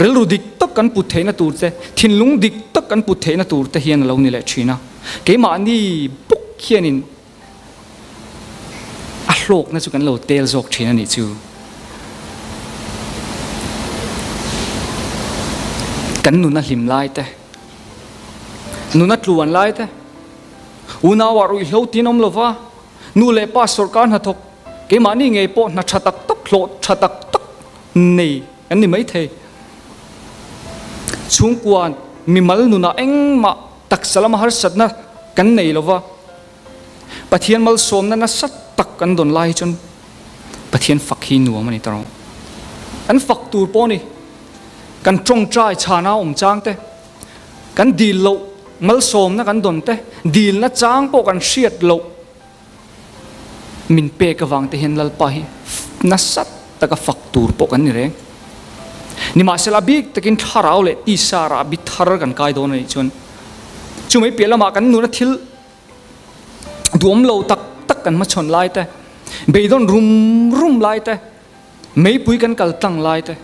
Rilru dik tak kan put theihna tur te, thinlung dik tak kan put theihna tur te hian a lo ni leh thin a. Keimahni bawk hianin A hlawkna chu kan lo tel zawk thin a nih chu. Kan nuna hlim lai te, nuna tluan lai te, unauah ruihhlo tin awm lova, nu leh pa sawrkar hnathawk, keimahni ngei pawh hna tha tak tak, hlawh tha tak tak nei kan ni maithei. Chhungkua mimal nunah engmah taksa lama harsatna kan nei lova, Pathian malsawmna nasa tak kan dawn lai hi chuan Pathian fak hi nuam a ni ta rawh. Kan fak tur pawh a ni. Kan tawngtai chhana awm chang te, kan dil loh malsawmna kan dawn te, dilna chang pawh kan hriat loh min pek avang te hian Lalpa hi nasa taka fak tur pawh kan ni reng. Nimahsela bik takin thlarau leh tisa rahbi thar kan kai dawn a nih chuan chumai piah lamah kan nuna thil duhawm lo tak tak kan hmachhawn lai te, Beidawn rum rum lai te, meipui kan kal tlang lai te,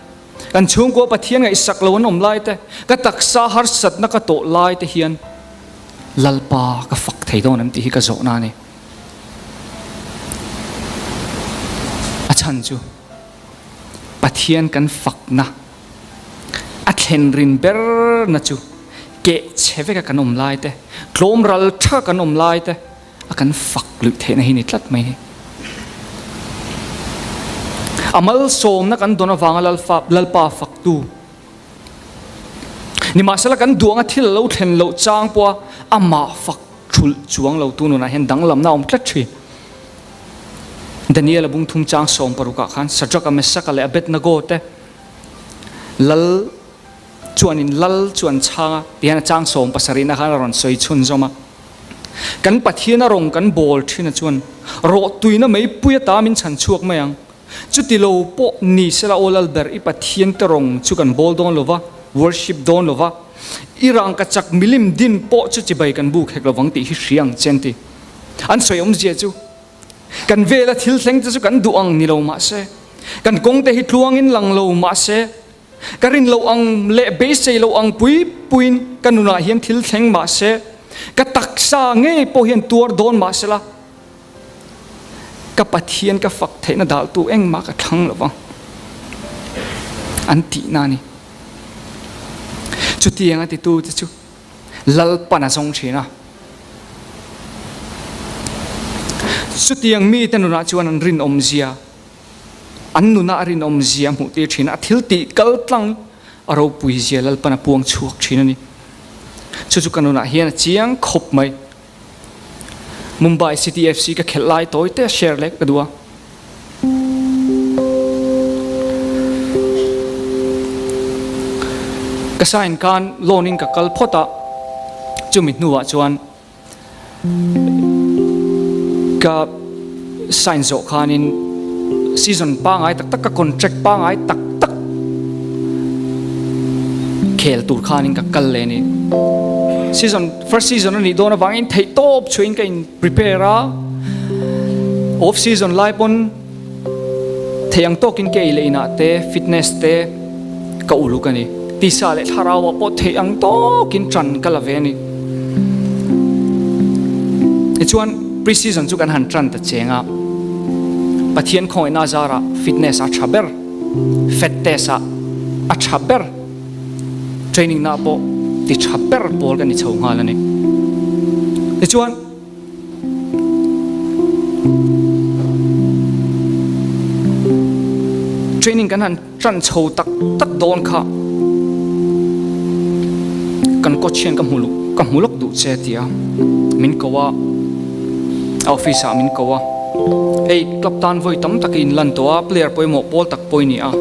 kan chhungkua Pathian ngaihsak lo an awm lai te, ka taksa harsatna ka tawh lai te hian Lalpa ka fak thei dawn em tih hi ka zawhna a ni. A chhan chu Pathian kan fakna a thlen rin berna chu keh chhe veka kan awm lai te, tlawm ral tha kan awm lai te a kan fak luih theihna hi ni tlat mai ni. A malsawmna kan dawn avanga Lalpa faktu Nimahsela kan duanga thil a lo thlen loh chang pawha amah fak thulh chuang lo tu nunah hian danglamna a awm tlat thin. Daniel-a bung thum chang 60 ah khan Shadrach-a, Meshach-a leh Abednego te lal chuanin lal chu an chhang a tihian a chang 70 na khan a rawn sawi chhunzawm a. Kan Pathian a rawng kan bawl thin a chuan rawhtuina meipui ata min chhan chhuak mai ang. Chuti lo pawh ni sela aw Lalber i Pathian te rawng chu kan bawl dawn lova, worship dawn lova, i rangkachak milim din pawh chu chibai kan buk hek lovang tih hi hria ang che an ti. An sawi awmzia chu kan vela thil thleng te chu kan duh ang ni lo mahse, kan kawng te hi tluangin lang lo mahse, ka rin loh ang leh beisei loh ang pui puiin ka nunah hian thil thleng mahse, ka taksa ngei pawh hian tuar dawn mahsela, Ka Pathian ka fak theihna daltu engmah ka thlang lo vang an tihna a ni. Chutiang a titu te chu Lalpan a zawng thin a. Chutiang mite nunah chuan an rinawmzia, an nuna a rinawmzia a hmuhtir thin a, a thil tih kal tlang a ropuizia Lalpan a puang chhuak thin a ni. Chu chu ka nunah hian a chiang khawp mai. Mumbai City FC ka khelh lai tawi te share leh ka duh a. Ka sign khan loan in ka kal phawt a, chumi hnuah chuan ka sign zawh khanin season pangai tak tak ka contract pangai tak tak khel tur khanin ka kal leh a ni. Season First season a nih dawn avangin theih tawp chhuahin ka in prepare a, off season lai pawn theih ang tawkin ka ei leh inah te fitness te ka uluk a ni. Tisa leh thlarau ah pawh theih ang tawkin ṭan ka la ve a ni. Tichuan pre season chu kan han ṭan ta cheng a, Pathian khawngaihna zarah fitness a ṭha ber, fat test ah a ṭha ber. Training na pawh ti tha ber pawl ka ni chho nghal a ni. Tichuan, training kan han tan chho tak tak dawn kha kan coach hian ka hmu ka hmu lawk duh che tia min ko a, a office ah min ko a, hei club tan vawi tam tak i inlan tawh a, player pawimawh pawl tak pawh i ni a.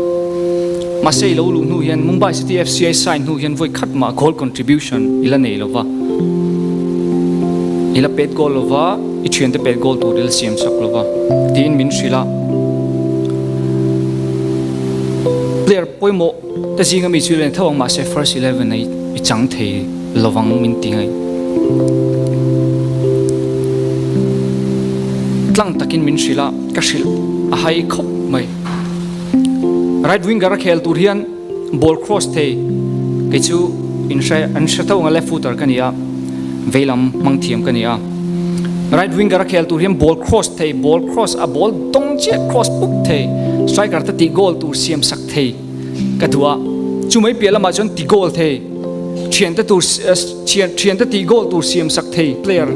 Mahse i lo luh hnu hian Mumbai City FC a i sign hnu hian vawi khat mah goal contribution i la nei lo va. I la pet goal lo va, i thiante pet goal tur i la siam sak lo va tiin min hrilh a. Player pawimawh te zinga mi chu i la ni tho ang mahse first 11 a i chang thei lo vang min ti ngai. Tlang takin min hrilh a, ka hrilh a hai khawp mai. Right winger a khel tur hian ball cross thei kei chu in hre an hre tho ang a left footer ka ni a veilam hmang thiam ka ni a right winger a khel tur hian ball cross thei ball cross a ball dawng chiah cross pup thei striker te tih goal tur siam sak thei ka duh a chu mai piah lamah chuan ti goal thei thiante tur thian thiante tih goal tur siam sak thei player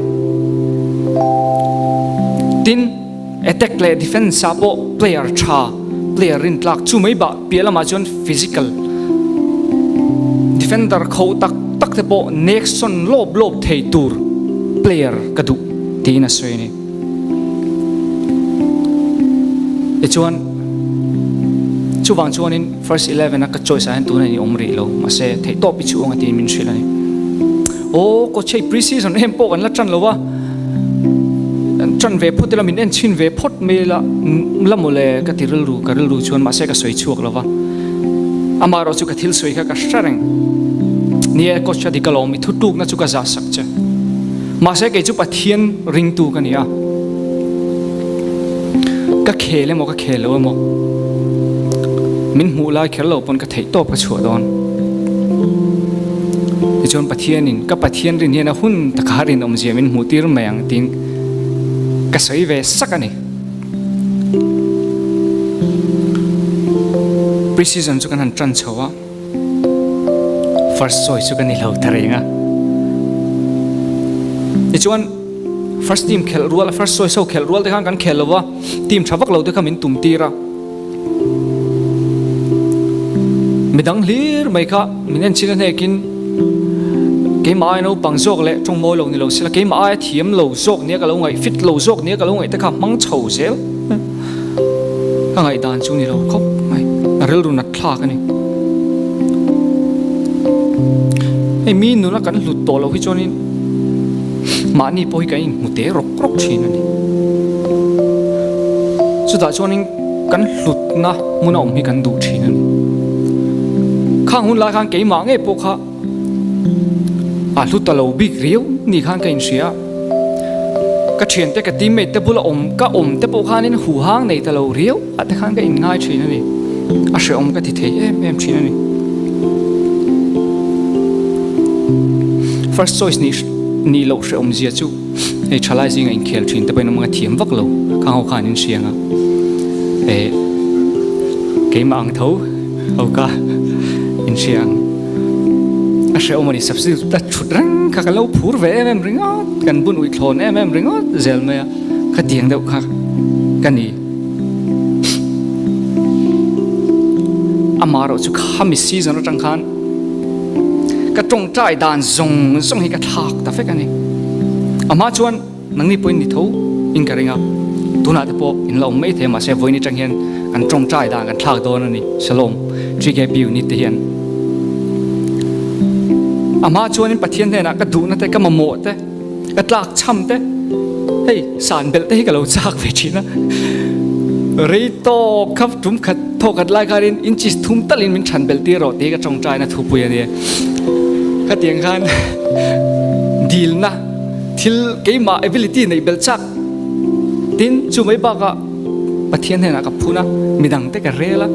tin Attack leh defence ah pawh player tha, player rintlak chu mai bah piah lamah chuan physical defender kho tak tak te pawh nek sawn lawp lawp thei tur player ka duh tiin a sawi a ni. Tichuan chuvang chuanin first 11 a ka choice ah hian tuna in awm rih lo mahse theihtawp i chhuang a tiin min hrilh a ni. Aw coach hei pre-season em pawh kan la tan lo a. Ṭan ve phawt ila min en chhin ve phawt mai la la mawle ka ti rilru ka rilru chuan mahse ka sawi chhuak lo va amah erawh chu ka thil sawi kha ka hre reng ni e coach a dik alawm i thutlukna chu ka zah sak che mahse kei chu Pathian ringtu ka ni a. Ka khel emaw ka khel lo emaw min hmuh lai kher lo pawn ka theih tawp ka chhuah dawn. Tichuan Pathianin ka Pathian rin hian a hun taka rinawmzia min hmuh tir mai ang tiin ka sawi ve sak a ni. Pre-season chu kan han tan chho a, first choice chu ka ni lo ta reng a. Tichuan first team khelh rual, first choice ho khelh rual te khan kan khel lo va, team tha vak lo te kha min tum tir a. Midang hlir mai kha min en chin a hnekin keimah aia naupang zawk leh tawng mawi lo ni lo sela keimah aia thiam lo zawk nia ka lo ngaih fit lo zawk nia ka lo ngaih te kha hmang chho zel ka ngaihdan chu ni lo khawp mai a rilru nat thlak a ni. Hei mi nuna kan hlut tawh loh hi chuanin mahni pawh hi kan inhmu te rawk rawk thin a ni. Chutah chuanin kan hlutna hmuna awm hi kan duh thin a ni. Khang hun lai khan keimah ngei pawh kha a hlu ta lo bik riau ni khan ka inhria a. Ka thiante ka teammate te bula awm ka awm te pawh khanin huhang nei ta lo riau ah te khan ka inngai thin a ni. A hrehawm ka ti thei em em thin a ni. First choice nih nih loh hrehawm zia chu hei thalai zinga inkhel thin te pawhin awm anga thiam vak lo khang ho khan in hriang a. Eh keimah ang tho ho ka inhria ang. A hrehawm a ni substitute a thut reng kha ka lo phur ve em em ringawt kan bun uih thlawn em em ringawt zel mai a khatiang deuh kha ka ni. Amah erawh chu khami season atang khan ka tawngtai dan zawng zawng hi ka thlak ta vek a ni. Amah chuan nangni pawhin ni tho in ka ring a, tunah te pawh in la awm mai thei a mahse vawiin atang hian kan tawngtai dan kan thlak dawn a ni Shalom TKP unit te hian. Amah chuanin Pathian hnenah ka duhna te ka mamawh te Ka tlak cham te, hei san belh te hi ka lo chak ve thin a. Rei tawk kha tum khat thaw khat lai khanin inches thum talin min than belh tir rawh tih hi ka tawngtaina thupui a nia. Khatiang khan dilna thil keimah ability neih belh chak tin chu mai bakah Pathian hnenah ka phun a, midang te ka rel a.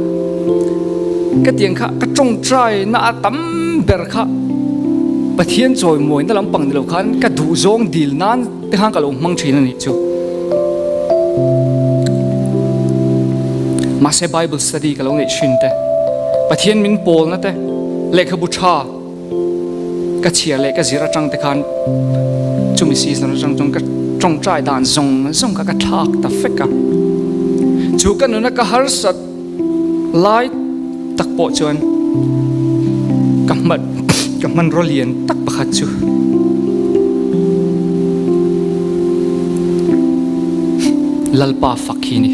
Ka tiang kha ka tawngtaina a tam ber kha Pathian chawimawina lampang ni lo khan ka duhzawng dil nan te khan ka lo hmang thin a nih chu. Mahse Bible study ka lo neih thin te, Pathian min pawlna te, lehkhabu tha, Ka chhiar leh ka zir atang te khan chumi season atang chuan ka tawngtai dan zawng zawng kha ka thlak ta fek a. Chu ka nuna ka harsat lai tak pawh chuan ka hman ka hmanraw lian tak pakhat chu Lalpa fak hi a ni.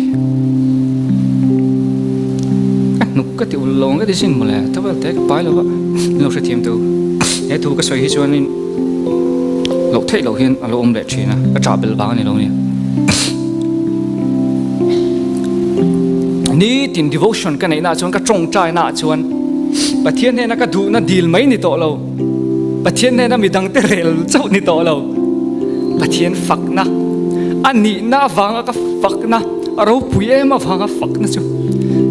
Ka hnuk ka ti ulh lo ang ka ti sin mawle, tawel te ka pai lo va, min lo hrethiam teh u. He thu ka sawi hi chuanin loh theih loh hian a lo awm leh thin a, ka ṭah belh vang a ni lo nia. Nitin devotion ka neihna ah chuan ka ṭawngṭaina ah chuan Pathian hnena ka duhna dil mai ni tawh lo, Pathian hnena midangte rel chauh ni tawh lo, Pathian fakna a nihna avanga ka fakna, A ropui em avanga fakna chu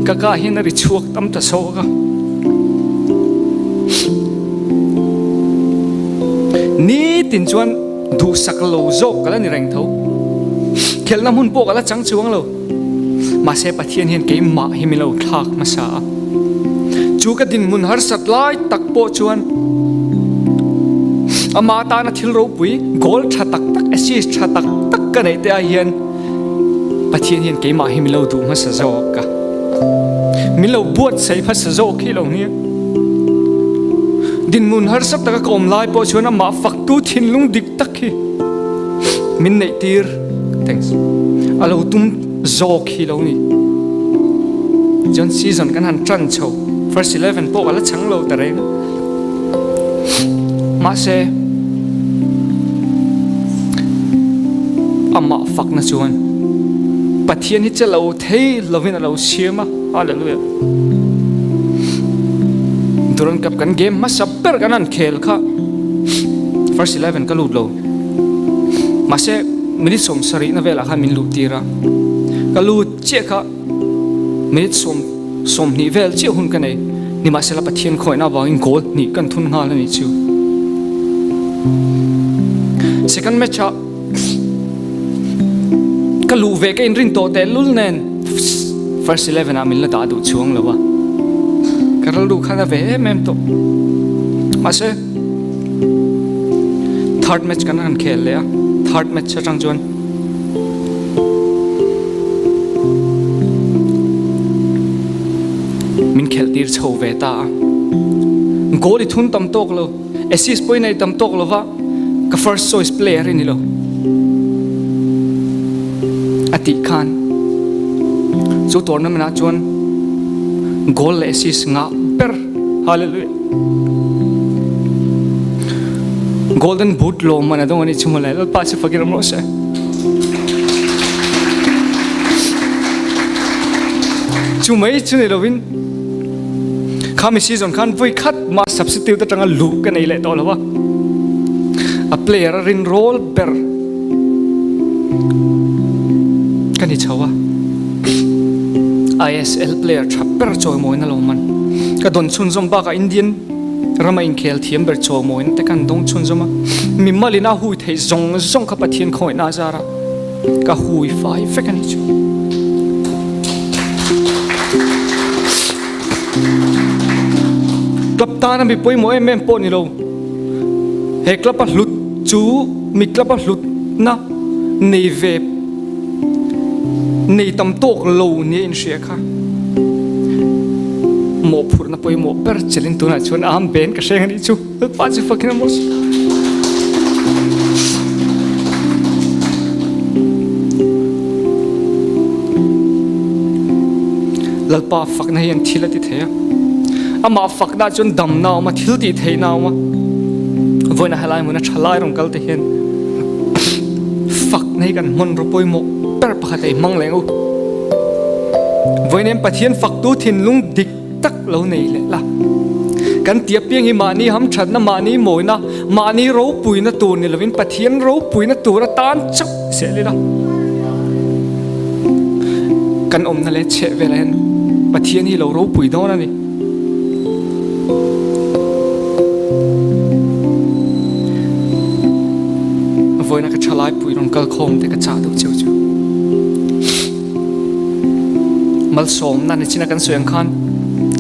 ka ka hian a ri chhuak tam ta zawk a. Nitin chuan duhsak lo zawk ka la ni reng tho. Khelhna hmun pawh ka la chang chuang lo. Mahse Pathian hian keimah hi min lo thlak hmasa a. Chu ka dinhmun harsat lai tak pawh chuan amah tana thil ropui goal tha tak tak assist tha tak tak ka neih te ah hian Pathian hian keimah hi min lo duh hmasa zawk a, min lo buatsaih hmasa zawk hi lo nia. Dinhmun harsa taka ka awm lai pawh chuan amah faktu thinlung dik tak hi min neih tir, thanks, a lo tum zawk hi lo ni. Chuan season kan han tan chho, first 11 pawh ka la chang lo ta reng. Mahse, amah fakna chuan Pathian hi che lo thei lovin a lo siam a. Hallelujah. Durand Cup kan game hmasa ber kan han khel kha first 11 ka lut lo. Mahse, minute 70 na velah khan min luh tir a. Ka lut chiah kha minute 20 vel chiah hun ka nei. Nimahsela Pathian khawihna avangin goal hnih kan thun nghal a nih chu. Second match ah ka luh ve ka inrin tawh teh lul nen first 11 ah min la dah duh chuang lo a. Ka rilru khan a ve em em tawh. Mahse third match kan han khel leh a, third match atang chuan Min khelh tir chho ve ta a. Goal i thun tam tawk lo, assist pawh i nei tam tawk lo va, ka first choice player i ni lo a tih khan chu tournament ah chuan goal leh assist ngah ber hallelujah golden boot lawmman a dawng a nih chu mawle Lalpa chu fakin awm rawh se. Chu mai chu ni lovin khami season khan vawi khat mah substitute atanga luh ka nei leh tawh lo a, a player a rin rawl ber ka ni chho a, ISL player tha ber chawimawina lo man ka dawn chhunzawm bakah Indian rama inkhel thiam ber chawimawina te kan dawng chhunzawm a, mimalin a hui theih zawng zawng kha Pathian khawngaihna a zar a. Ka hui fai vek a ni chu. Club tana mi pawimawh em em pawh ni lo. He club a hlut chu mi club a hlutna nei ve nei tam tawk lo nia inhria kha. Mawhphurhna pawimawh ber chelin tunah chuan a am ben ka hreng a nih chu. Lalpa chu fakin a maw si. Lalpa fakna hian thil a ti thei a. Amah fakna chuan damna a awm a, thil tih theihna a awm a. Vawiin a helai hmuna tha lai rawn kal te hian fakna hi kan hmanraw pawimawh ber pakhat a i hmang leng u. Vawiin hian Pathian faktu thinlung dik tak lo nei leh la. Kan ti apiang hi mahni hamthatna, mahni mawina, mahni ropuina tur ni lovin Pathian ropuina tur atan chauh sel ila. Kan awmna leh chheh velah hian Pathian hi lo ropui dawn a ni. Vawiina ka thalaipui rawn kal khawm te ka chah deuh cheu chu. Malsawmna ni china kan sawi ang khan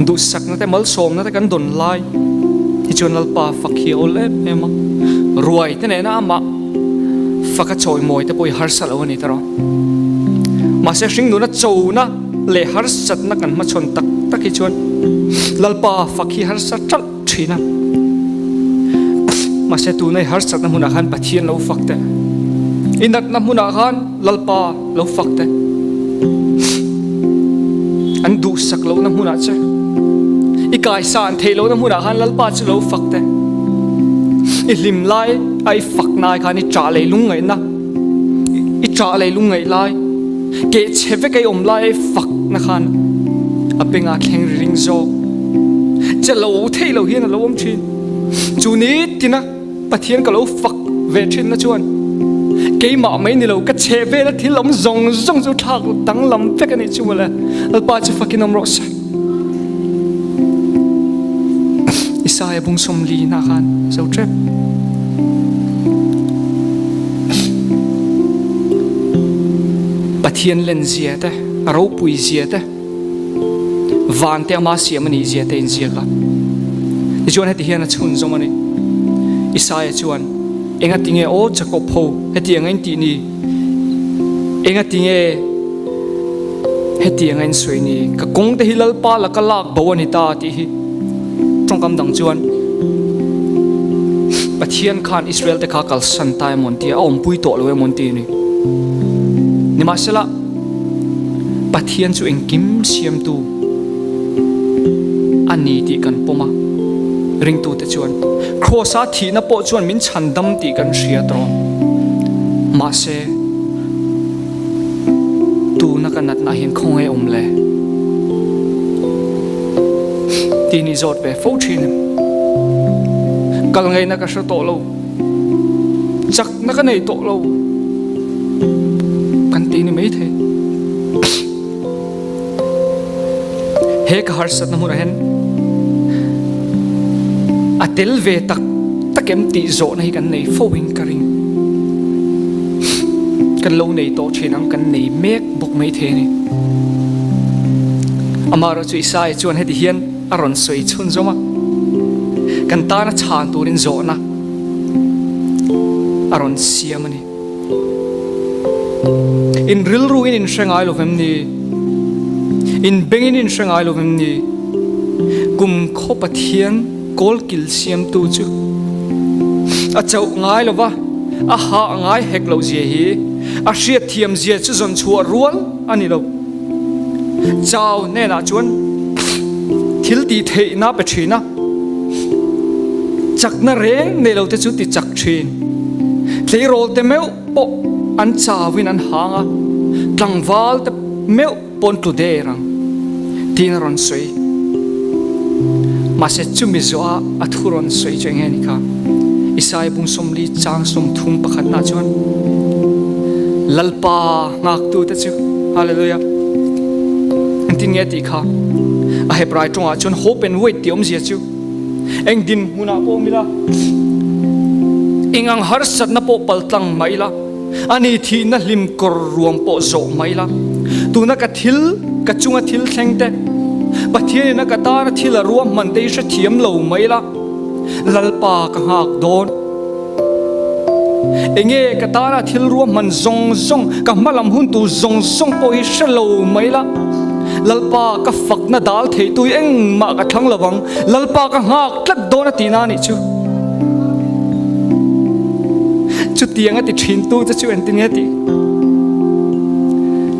duhsakna te malsawmna te kan dawn lai hi chuan Lalpa fak hi a awl em em a, ruai te nena amah faka chawimawi te pawh hi harsa lo a ni ta rawh. Mahse hringnuna chona leh harsatna kan hmachhawn tak tak hi chuan Lalpa fak hi harsa ṭalh thin a. Mahse tuna i harsatna hmunah khan Pathian lo fak teh. I natna hmunah khan Lalpa lo fak teh. An duhsak lohna hmunah che, i kaisa an theih lohna hmunah khan Lalpa chu lo fak teh. I hlim lai a i fak nai khan i ṭah lei lungngaihna, i ṭah lei lungngaih lai, keh chhe vek a i awm lai a i fak na khan a bengah thleng ri ring zawk. Che lo theih lo hian a lo awm ṭhin. Chu ni tina Pathian ka lo fak ve ṭhin na chuan keimah mai ni lo ka chhe vela thil awm zawng zawng chu thlak danglam vek a nih chu mawle. Lalpa chu fakin awm rawh se. Isaiah bung 40 na khan zo ṭep. Pathian len zia te, a ropui zia te, Van te ama siam a nih zia te inziak a. Tichuan heti hian a chhunzawm a ni. Isaia chuan, Enga tinge aw Jakob ho, hetiang a intih ni? Enga tinge hetiang a insawi ni? Ka kawng te hi Lalpa laka lak bo a ni ta tih hi. Tawngkam dang chuan, Pathian khan Israel te kha kalsan ta emaw an ti a, a awmpui tawh lo emaw an ti a ni. Nimahsela, Pathian chu engkim siamtu a ni tih kan pawm a, ringtute chuan Kraws-a thihna pawh chuan min chhandam tih kan hria tawh. Mahse, tuna ka natna hian khawngaih awm le? Tih ni zawt ve fo thin em? Kal ngaihna ka hre tawh lo. Chakna ka nei tawh lo kan ti ni mai thei. He ka harsatna hmunah hian a tel ve tak tak em tih zawhna hi kan nei fo in ka ring. Kan lo nei tawh thin ang, kan nei mek bawk mai thei a ni. Amaherawhchu chu Isaiah chuan heti hian a rawn sawi chhunzawm a, kan tana chhan turin zawhna a rawn siam a ni. In rilru in in hre ngai lo vem ni? In beng in in hre ngai lo vem ni? Kum khaw Pathian kawlkil siamtu chu a chauh ngai lo va, a hah ngai hek loh zia hi a hriatthiam zia chu zawn chhuah rual a ni lo. Chau hnenah chuan thil tih theihna pe thin a, chakna reng nei lo te chu ti chak thin. Tleirawl te meuh pawh an chauin an hang a, tlangval te meuh pawh an tlu der ang tiin a rawn sawi. Mahse chumi zawha a thu rawn sawi chu eng nge ni kha? Isaiah bung 40 chang 30 pakhatna chuan Lalpa nghaktu te chu Hallelujah engtin nge tih kha? A Hebrai tawngah chuan hope and wait tih awmzia chu eng dinhmunah pawh awm ila, eng ang harsatna pawh paltlang mah ila, ani thihna hlim kawr ruam pawh zawh mah ila, tuna ka thil, ka chunga thil thleng te, Pathianin a ka tana thil a ruahman te hi hrethiam lo mah ila, Lalpa ka nghak dawn. Enge ka tana thil ruahman zawng zawng, ka hmalam hun tur zawng zawng pawh hi hre lo mai la. Lalpa ka fakna dal thei tui engmah ka thlang lo vang, Lalpa ka nghak tlat dawn a tihna a nih chu. Chutiang a ti thin tu che chu engtin nge tih?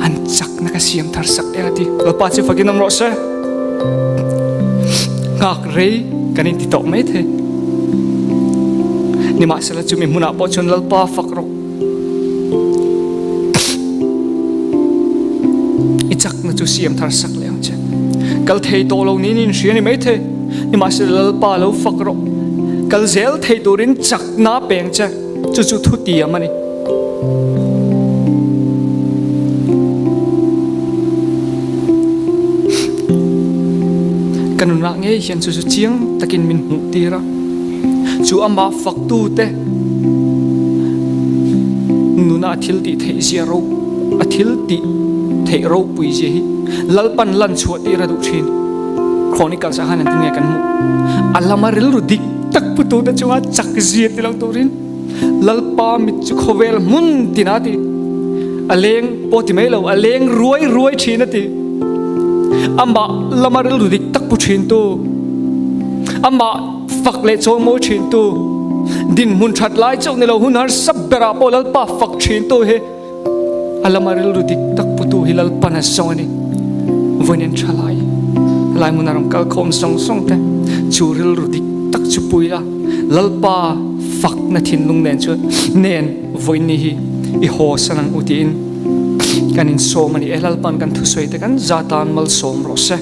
An chakna ka siam thar sak eng a ti. Lalpa chu fakin awm rawh se. Nghak rei kan inti tawh mai thei. Nimahsela chumi hmunah pawh chuan Lalpa fak rawh. I chakna chu siam thar sak leh ang che. Kal thei tawh lo niin inhria ni mai thei. Nimahsela Lalpa lo fak rawh. Kal zel thei turin chakna peng che. Chu chu thutiam a ni. Ka nunah ngei hian chu chu chiang takin min hmuh tir a, chu amah faktute nuna a thil tih theih zia ro a thil tih theih ropui zia hi Lalpan lan chhuah tir a duh thin. Chronicles ah khan engtin nge kan hmuh? A lama rilru dik tak putute chunga chak zia ti lo turin Lalpa mit chu khawvel hmun tin a ti. A leng pawh ti mai lo, a leng ruai ruai thin a ti. Amah lama rilru dik tak pu thin tu, amah fak leh chawimawi thin tu, dinhmun that lai chauh ni lo hun harsa berah pawh Lalpa fak thin tu hi A lama rilru dik tak putu hi Lalpan a zawng a ni. Vawiin tha lai, helai hmuna rawn kal khawm zawng zawng te chu rilru dik tak chu pui la, Lalpa fakna thinlung nen chuan nen vawiin ni hi i haw san ang u tiin kan insawm a ni e. Lalpan kan thusawi te kan za tan malsawm rawh se.